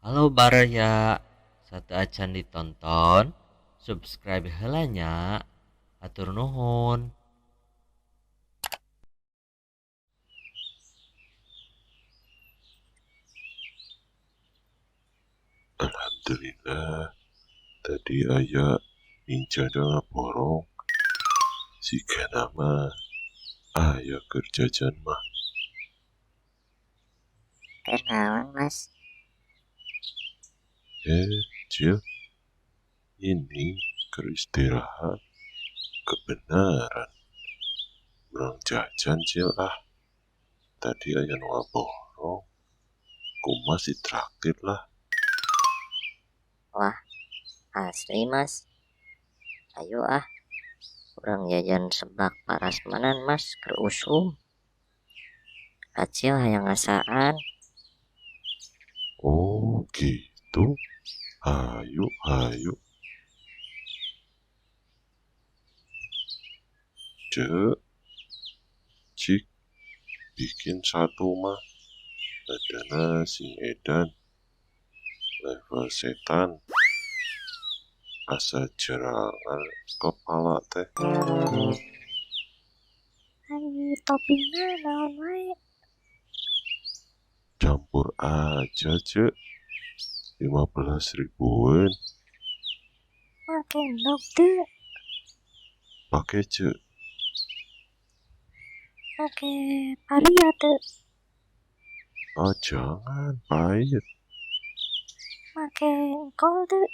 Halo baraya, sateuacan ditonton, subscribe heula nya. Hatur nuhun. Alhamdulillah tadi aya nincang ngaborong sigana mah aya keur jajan mah. Keur naon, Mas? Eh, Cil, ini keur istirahat kebenaran urang jajan, Cil, ah. Tadi aya nu ngaborong ku Mas ditraktir lah. Wah, asli, Mas. Ayo ah, urang jajan seblak parasmanan, Mas, keur usum. Acil hayang ngasaan. Oh gitu, hayu hayu. Cek, cik, bikin satu mah ladana sing edan level setan asa jerangan kepala teh. Ai toppingna naon wae? Campur aja, Cek, 15 ribuan. Make endog teu? Pake, Cek. Make paria teu? Oh jangan, pahit. Make engkol teu?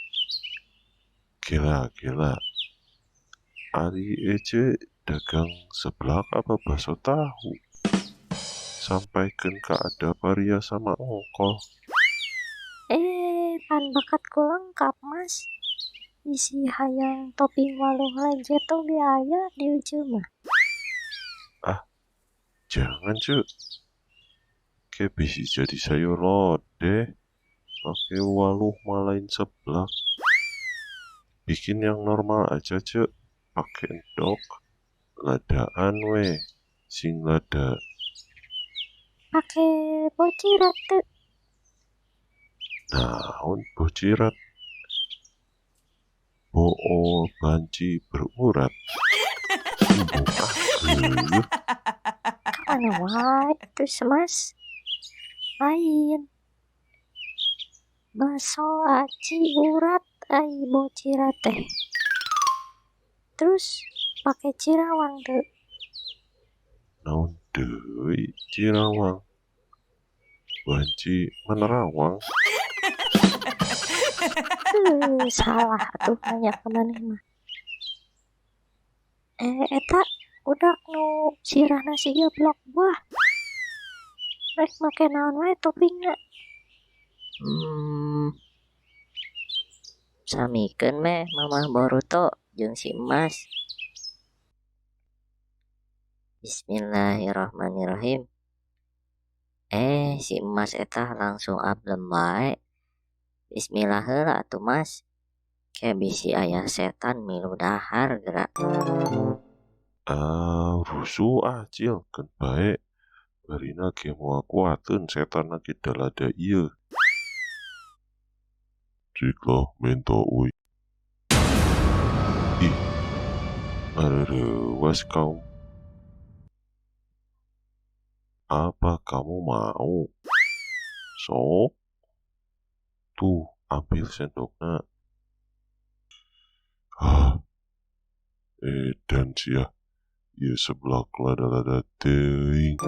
Gila gila. Ari Ece dagang seblak apa bakso tahu? Sampaikeun ka ada paria sama engkol. Eh, pan bakatku lengkap, Mas. Bisi hayang topping waluh lenjet oge aya di ujeu mah. Ah, jangan, Cek. Ke bisi jadi sayur lodeh. Pakai waluh mah lain seblak. Bikin yang normal aja, Cek. Pakai endog. Ladaan we, sing lada. Pake bocirat teu? Naon bocirat? Bool banci berurat. Embung ah geuleuh. Kamana wae atuh, Mas? Lain. Baso aci urat ai bocirat teh. Terus pake cirawang teu? Naon deui cirawang? Banci menerawang. Salah atuh nanya ka maneh mah. Eh, eta budak nu sirahna siga blok buah. Rek make naon wae toppingna? Samikeun meh Mamah Boruto jeung si Emas. Bismillahirrahmanirrahim. Eh, si Emas eta langsung ablem wae. Bismillah heula atuh, Mas. Ke bisi aya setan milu dahar geura. Ah, rusuh ah, Cil, keun bae. Barina ge moal kuateun setanna ge da lada ieu. Cik lah menta euy. Ih, ngareurewas kaum. Apa kamu mau? Sok. Tuh, ambil sendokna. Hah. Edan sia. Ieu seblak lada-lada teuing.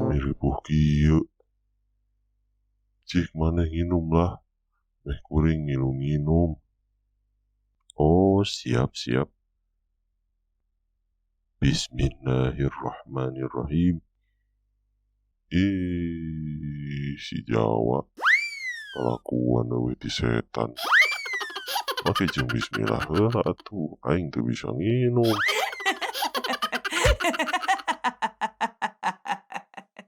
Miripuh kieu. Cik maneh nginum lah. Meh kuring ngilu nginum. Oh, siap siap. Bismillahirrahmanirrahim. Ih, si Jawa. Kalakuan eueuh ti setan. Make jeung bismillah heula atuh, aing teu bisa nginum.